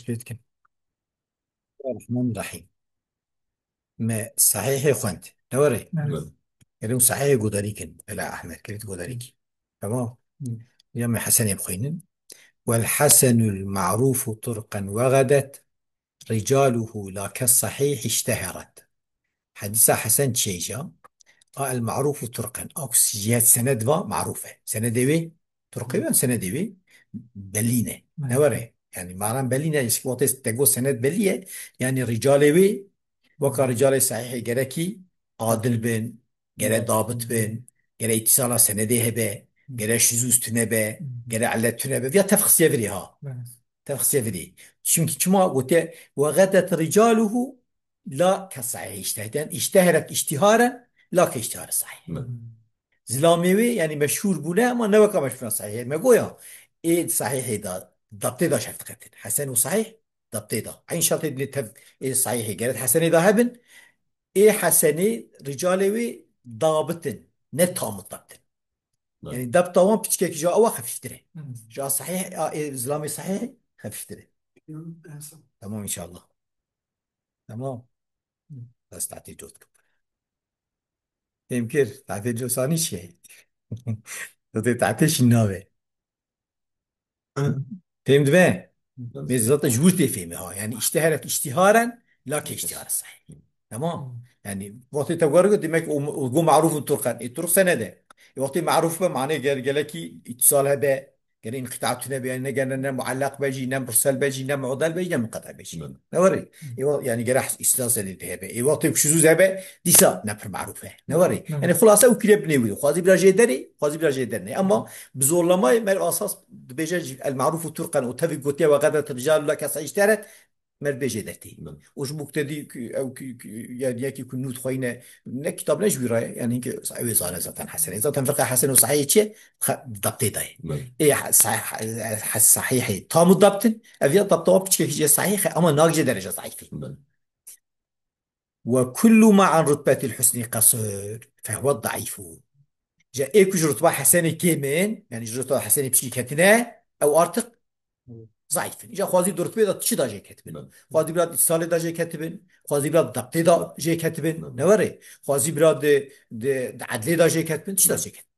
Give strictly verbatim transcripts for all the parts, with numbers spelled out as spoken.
Pê dikin. Rahman Rahîm. Me sahîhê xwend. Ne were? Evet. Gelin sahîhê godarî kin. Ela Ahmed, gelin godarî kin. Tamam. Ya me Hesenê bixwînin. Wel Hesenul ma'rufu turqen ve gadet ricaluhu la kes sahîh işteheret. Hedîsa Hesen çêja. A el ma'rufu turqen. A ku jiyet sened va ma'ruf e. Senedê wê turqê wê, senedê wê belî ne. Evet. Ne were? Yani maran belî ne. Eşki wextê te got sened belî ye. Yani ricalê wê, weka ricalê sahîhê gerekî adil bin, gere dabit bin, gere îtîsala senedê hebe, gere şizûz tune be, gere illet tune be. Ya tevxisiye virî ha. Evet. Tevxisiye virî. Çünkü çima gote ve gadet ricaluhu la kesahîh işteheren. İşteheret iştiharen la ke iştihar sahîh. Hı. Zilamê wê, yani meşhur bûne ama ne weka meşhûra sahîhê. Me goya, ê sahîhê da, dabtê da şef diketin. Hesen û sahîh, dabtê da. Eyn şertê dilê tev ê sahîhê geret Hesenê da hebin. Ê Hesenê ricalê wê dabitin. Ne tam dabtin. Evet. Yani dabta wan piçkekî ja awa xefîftir e. Hı. Ja sahîh, a, ê zilamê sahîh xefîftir e. Hı, en son. Tamam inşallah. Tamam. Hı. Bes tatê cot kir. Fêm kir, tatê cosanî çi ye? Tatê, tatê şîn nave. Fêm dibe? Hı. Mêz zaten ji wir tê fêmê ha. Yani işteheret iştiharen, la ke iştihar sahîh. Tamam. Hı. Yani wextê te were got, demek o, o go maruf û turqen. E, turq senede. E, wextê maruf be, mane gel-, gelekî îtisal hebe. Gere înqîta tune be, yani ne gene ne muallak be jî, ne mursel be jî, ne mu'del be jî, ne munqeti be jî. Belê. Ne were? Hı. Ê wa-, yani gere îsnad senedê hebe. Ê wextê ku şuzûz hebe, dîsa ne pir maruf e. Ne were? Hı. Yani xulase ew kire binê wî. Xwazî bira jê derê, xwazî bira jê dernê. Ama bi zorlamayê mer asas dibêje jî el maruf û turqen û tevî gotiye ve gadet rical la kesa işteret. Mer bêjê dertî. Belê. Û ji bo ku te dî ku ew ku, ku, yani yekî ku nû dixweyne, ne kitab ne ji wî re, yani hinke ew ê zane zaten Hesen. Zaten firqa Hesen û Sahîh çi? Xe-, dabtê dayê. Belê. Ê ha-, sah-, ha-, ha-, sahîhê tam û dabtin, ev ya dabta wan piçkekî jê sahîh e, ama nagije dereja zayîfî. Belê. Ve kullu ma an rutbetil husnî qesir, fehwe daîfû. Ji ê ku ji rutba Hesenê kêm in, yani ji rutba Hesenê piçkî ketine, ew artık zayîf in. Îja xwazî di rutbê de çi da jê ketibin? Belê. Xwazî bira di salê da jê ketibin, xwazî bira di debtê da jê ketibin, belê, ne were? Xwazî bira di, di, di edlê da jê ketibin, çi da jê ketibin?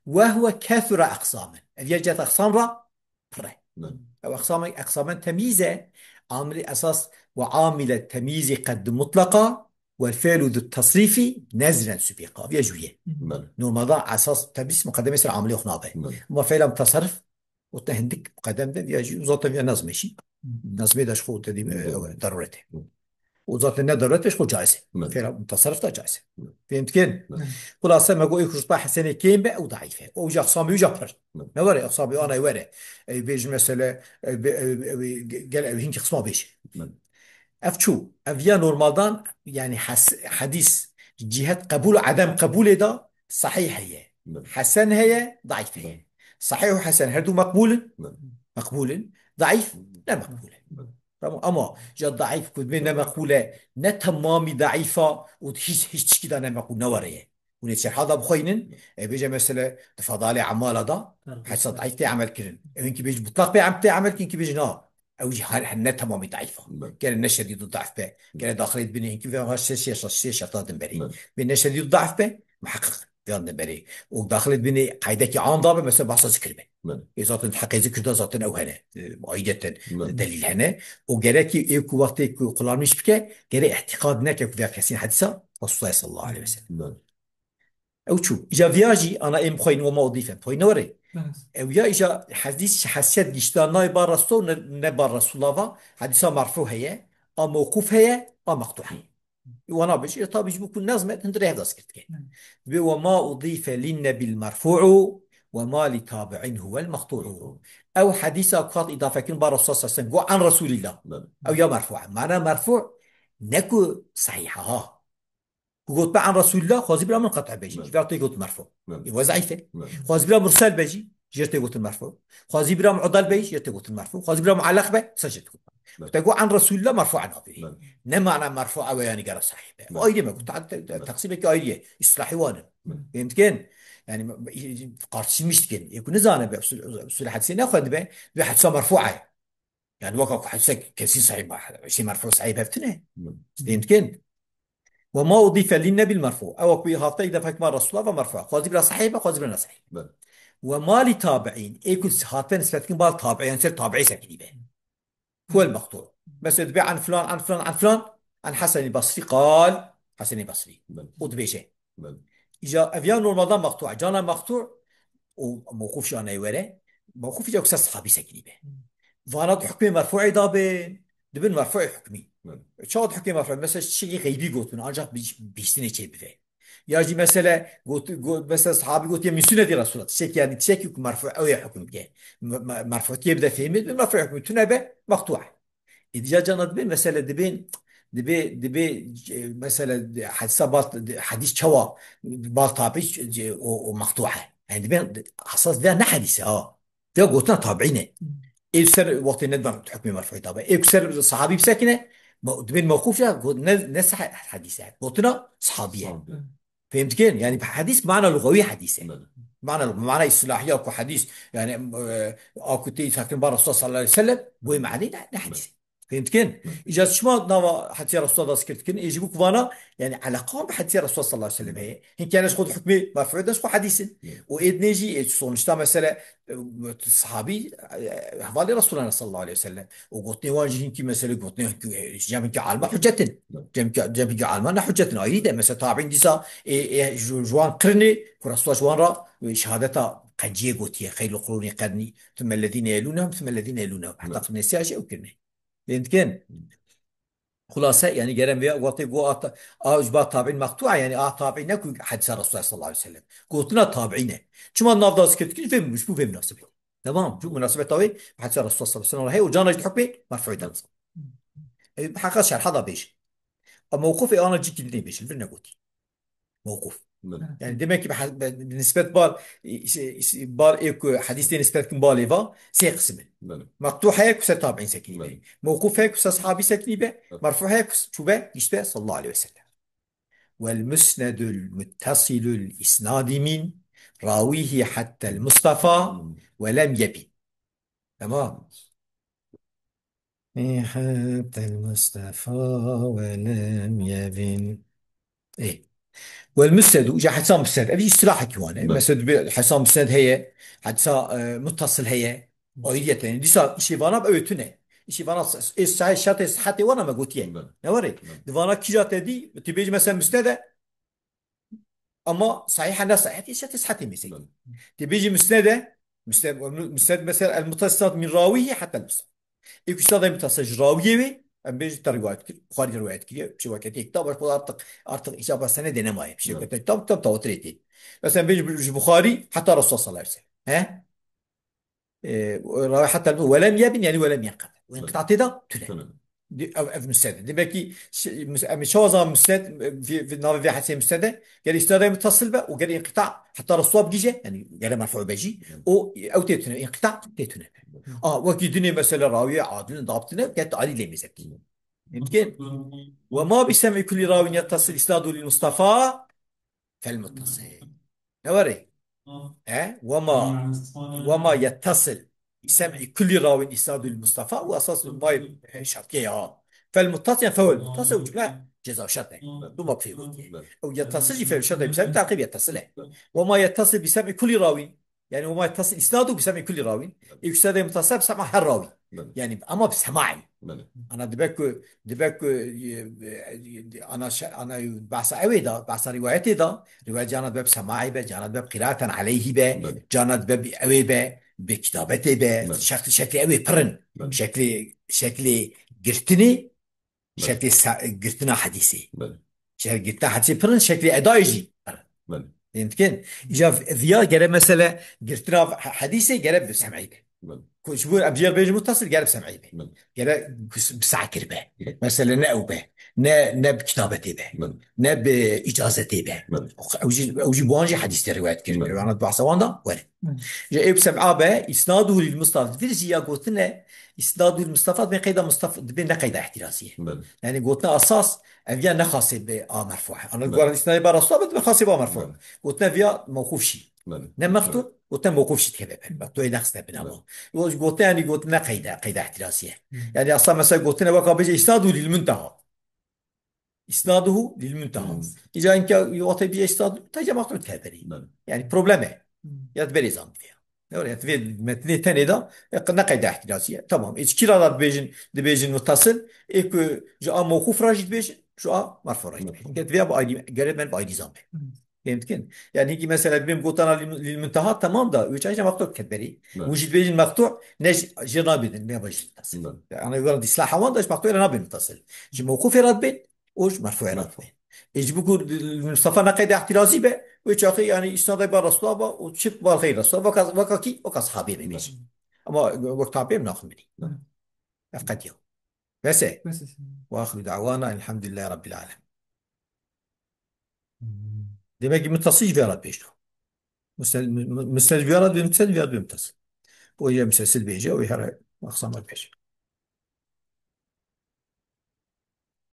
Ve huve kethura aqsamen. Ev yer cihata aqsam ra pir e. Belê. Ew aqsam, aqsamen temyîz e. Amilê esas ve amile temyîzî qed di mutlaqa ve fi'lu di tasrîfî nezren subîqa. Ev ya ji wî ye. Belê. Normalde esas temyîz muqedemê ser amilê xwe nabe. Belê. Ama fi'la mutasarrif û te hindik muqedem de, ya jî zaten ya nazmê jî. Nazmê de ji xwe te dî, e, Hı. ew e, darûret e. Hı. Û zaten ne darûret e, ji xwe caiz e. Hı. Fêra mutasarrif da caiz e. Hı. Fêm dikin? Hı. Xulase me got, ê ku rutba Hesenê kêm be, ew daîf e. Ew ja xsamê wî ja pir. Hı. Ne were, xsamê ana were. Ew bêjî mesele, ew bê-, ew, ew, ge-, gel ew hinkî xisma bêjî. Hı. Ev çû, ev ya normaldan, yani hes-, hedîs cihet qebûl û edem qebûlê da sahîh heye. Hı. Hesen heye, daîf heye. Hı. Sahîh û hesen her du meqbûl in? Hı. Meqbûl in. Daîf ne meqbûl e. Hı. Tamam, ama ja daîf ku dibê ne meqbûl e, ne temamî daîf a û hiç, hiç tişkî da ne meqbûl ne were ye. Hûn ê çerha da bixweynin, e, bêje mesele di fedalê emala da, Hı. hesa daîf tê emel kirin. Ew hinkî bêjî mutlaq bê em tê emel kirin, hinkî bêjî na. Ew jî her, her ne temamî daîf a. Hı. Gere ne şedîdu daîf be. Hı. Gere daxilê dibînê hinkî ve sê, sê, sê şerta din berê. Hı. Bê ne şedîdu daîf be, muheqqiq. Yan de berê. Û daxilê dibînê qaydekî am dabe, mesela bahsa zikir be. Belê. Ê zaten heqê zikir de zaten ew hene. E, aidiyeten Belê. delîl hene. Û gerekî ê ku wextê ku qulanmiş bike, gerê îtîqad neke ku vêya kesîn hedîsa Resulullah sallallahu aleyhi ve sellem. Belê. Ew çû. Îca viya jî ana êm xweyne ve ma udîfe. Xweyne were. Belê. Ew ya îca hedîs hesiyet gişta nayê ba Resul ne, ne ba Resulullah va. Hedîsa merfû heye, a mewqûf heye, a meqtû heye. Wana bêjî, e, tabî ji bo ku nezmet hindire hevda zikir dike. Hı. Dibê ve ma udîfe lin nebil merfû'u ve ma li tabi'in huvel meqtû'u. Ew hedîsa ku hat îdafe kirin ba Resul sallallahu aleyhi ve sellem, go an Resulillah. Belê. Ew ya merfû e. Mana merfû ne ku sahîh e ha. Ku got be an Resulillah, xwazî bira munqetî be jî. Belê. Ji ber tê got merfû. Belê. Ê we zeîf e. Belê. Xwazî bira mursel be jî, jêr tê gotin merfû. Xwazî bira mu'del be jî, jêr tê gotin merfû. Xwazî bira mu'ellaq be, sa jêr tê gotin. Belê. Te got an Resulillah merfû nabe. Belê. Ne mana merfû ew e yani gera sahîh be. Belê. Ayrı me got, ta-, te-, te-, Belê. teqsîmekî ayrı ye. Îslahî wan in. Belê. Fêm dikin? Yani, qarşîmiş dikin. Ê ku nizane be, usul, usul hedîsê nexwendibe, be hedîsa merfû e. Yani weka ku hedîsek kesî sahîh ma, şey merfû sahîh hev tune. Hı. Stên dikin. Ve ma udife lin nebil merfû. Ew ku hafte îda fek ma Resulullah ve merfû. Xwazî bira sahîh be, xwazî bira ne sahîh. Hı. Ve ma li tabi'in. Ê ku hate nisbet kin bal tabi'in, ser tabi'i sekinî be. Huwel meqtû. Mesela dibe an filan, an filan, an filan, an Hasan Basrî qal, Hasan Basrî. Belê. O dibêje. Belê. Îca ev ya normalda meqtû, cana meqtû û mewqûf jî anayê were. Mewqûf îca kuse sahabî sekinî be. Vana di hukmê merfûê da bin, dibin merfûê hukmî. Belê. Çawa di hukmê merfû? Mesela tiştekî xeybî gotin, ancak bi-, bîstinê çê bive. Ya jî mesele got, got, mesela sahabî gotiye min sünnetî Resulullah. Tiştekî yani tiştekî ku merfû ew ê hukm ke. Me-, me-, merfûtiyê bide fehmê, bi merfû hukm tune be, meqtû e. Îdî ca cana dibê, mesele dibê, dibê, e, mesele de, hedîsa bal, de, hedîs çawa bal tabi, e, o, o meqtû e. Yani dibê, esas de ne hedîse ha. De gotina tabiî ne. Ê ser wextê ne dan hukmê merfû tabi. Ê ku ser sahabî bisekine, ma-, dibên mewqûf ya, got, ne, ne sah-, hedîse. Gotina sahabî ye. Sahabî. Fehmtikin? Yani hedîs mana lugawî hedîse. Belê. Mana, mana îstilahiya ku hedîs, yani, e, a ku tê îthakin ba Resulullah sallallahu aleyhi ve sellem, bu mani ne, ne hedîse. Belê. Fehmtikin? Belê. Îca çima nava hetiya Resulullah da zikir dikin? Ê ji bu ku vana, yani eleqan bi hetiya Resulullah sallallahu aleyhi ve sellem heye. Hinkâ ne ji xwe di hukmê merfû de ji xwe hedîsin. Belê. O ê dinê jî, ê sonuçta mesele, e, sahabî, e, hevalê Resulullah sallallahu aleyhi ve sellem. Û gotinê wan jî hinkî mesele gotinê hinkî, e, cem hinkî alma hüccetin. Cem hinkî, cem hinkî alma ne hüccetin. Ayrî de mesela tabiîn dîsa, e, e, ji, ji wan qirnê, ku Resulullah ji wan ra, e, şehadeta qenciyê gotiye. Xeyrul qurûnî qernî, thumme lezîne yelûnehum, thumme lezîne yelûnehum. Heta qirnê siya jî ew kirine. Lê dikin. Xulase, yani gerem vê wextê go a, a ji ba tabiîn meqtû e, yani a tabiî ne ku hedîsa Resulullah sallallahu aleyhi ve sellem. Gotina tabiî ne. Çima nav da zikir dikin? Vê, ji bo vê münasebetê. Tamam, ji bo münasebeta wê, hedîsa Resulullah sallallahu aleyhi ve sellem heye û cana jî di hukmê merfû de. E, heqa şerha da bêje. Ama mewqûf ê ana cî kilî bêje, vir negotî. Mewqûf. Belê. Yani demek ki bi, bi nisbet bal, e, e, bal ê ku hedîs tê nisbet kin balê va, sê qisim in. Belê. Meqtû heye ku ser tabiîn sekinî be. Belê. Mewqûf heye ku ser sahabî sekinî be. Evet. Merfû heye ku çûbe, işte sallallahu aleyhi ve sellem. Vel musnedul muttasilul isnadi min rawihi hattel Mustafa ve lem yebin. Tamam. Hattel Mustafa ve lem yebin. Ê. Vel musnedu, ja hedîsa musned. Ev îstilah hekî wan e. Belê. Mesela bi hedîsa musned heye, hedîsa, e, muttasil heye. Ayriyeten. Dîsa îşê vana bi ew tune. Îşê vana s-, ê sahih şertê sihetê wana me gotiye. Belê. Ne were? Belê. Di vana kîja te dî, tu bêjî mesela musned e, ama sahîh e ne sahîh e, şertê sihetê mêze. Belê. Tê bêjî musned e, musned, musned mesela el muttasil min rawihi hatta el musned. Ê ku isnadê muttasil ji rawiyê wê, em bêjin te riwayet kir, Buxarî riwayet kiriye, şevaketê kitab, artık, artık icaba senedê nemaye, şevaketê kitab, tam tawatirê tê. Mesela em bêjin ji Buxarî heta Resulullah sallallahu aleyhi ve sellem. He? E, rawi hatta bu, "Ve lem yebin", yani "Ve lem yenqati". O inqita tê de tune. Tune. Di-, ev, ev musned. Demek ki, şi-, mus-, em çawa zaman musned, vi, vi, navê vê hedîsê musned e, gere isnadê muttasil be, û gere inqita hatta Resulullah bigije, yani gere merfû be jî, Hı. o, ew tê tune, inqita tê tune. Hı. A, wekî dinê mesela rawiyê adilin dabtine, ket alî lê mêze. Hı. Mümkün. "Ve ma bi sem'i kulli rawin yettasil isnadu lil Mustafa", Fel muttasil. Ne were? E? Ve ma, ve ma yettasil bi sem'i kulli rawin isnadul Mustafa ve esas may, e, şartiye ya. Fel muttasil, yani fevel muttasil, bu cümle ceza şart ne? Bu mafhum. Ew yettasil jî fevel şart ne, bi sem'i takib yettasil e. Ve ma yettasil bi sem'i kulli rawin. Yani ve ma yettasil isnadu bi sem'i kulli rawin. Ê ku isnadê muttasil bi sem'a her rawî. Belê. Yani ama bi semaî. Belê. Ana dibe ku, dibe ku, e, e, ana şe-, ana behsa ewê da, behsa rivayetê da, rivayet cana dibe bi semaî be, cana dibe bi qiraeten aleyhî be, Belê. cana dibe bi ewê be, bi kitabetê be, Belê. şekli, şekli ewê pirin. Belê. Şekli, şekli girtinê Belê. Şeklê sa-, girtina hedîsê. Belê. Şeklê girtina hedîsê pirin, şeklê edayê jî pirin. Belê. Fehmtikin? Îca viya gere mesele girtina he-, hedîsê gere bi sem'î be. Belê. Ku ji bo em jî bêjin muttasil gere bi sem'î be. Belê. Gere bi s-, bi sa'kir be. Belê. Mesele ne ew be. Ne, ne bi kitabetê be. Belê. Ne bi îcazetê be. Belê. Ew jî, ew jî bi wan jî hedîs tê rivayet kirin. Belê. Wana bahsa wan da were. Ji ê bi sem'a be, isnaduhu lil Mustafa. Vir jî ya gotine, isnaduhu lil Mustafa, dibê qeyda Mustafa, dibê ne qeyda ihtirazî ye. Belê. Yani gotine esas, ev ya ne xasê be a merfû. Ana Belê. Goran isnadê ba Resulullah be, dibê xasê ba merfû. Belê. Gotine viya mewqûf jî. Belê. Ne meqtu, gote mewquf jî dikeve ber. Meqtu'yê nexiste bin ama. Belê. O gote yani gote ne qeyde, qeyde ihtirazî ye. Hı. Yani asla mesela gotine weka bêje isnadu lil munteha. Îsnaduhu lil munteha. Hı. Îca inke wextê bêje îsnadu, te cem wextê teberî. Belê. Yani probleme. Hı. Ya diberî zan diye. Ya, ya divê metnê tenê de, e, ne qeyde ihtirazî ye. Tamam. Ê ji kî ra da dibêjin, dibêjin muttasil, ê ku ji a mewqûf ra jî dibêjin, ji a merfû ra jî dibêjin. Merfû. Ya divê bi ayrî, gere me bi ayrî zan be. Hı. Fêm dikin? Yani hingî mesela dibêm gotana lil, lil munteha, tamam da, wê çaxê meqtu diket berî. Belê. Hûn jî dibêjin meqtu, ne ji, jê nabêdin, ne bajin muttasil. Belê. Yani, wela di îslaha wan de ji meqtu re nabên muttasil. Ji mewqûfê re dibên, û ji merfûê re dibên. Ê ji bo ku Mustafa ne qeyde ihtirazî be, wê çaxê yani îsnadê ba Resulullah ba û çi ba xeyr Resulullah, weka, weka kî, weka sahabê be bêjin. Ama wek tabi'ê naxin binî. Ev qediya. Bes e. Bes e. Ve axiru da'wana elhamdülillahi rabbil alemin. Demek ki muttasil ji vê re dibêjin. Musned, mu-, mu-, musned ji vê re dibê, muttasil ji vê re dibê muttasil. O ye musesil bêje, o ye her aqsama bêje.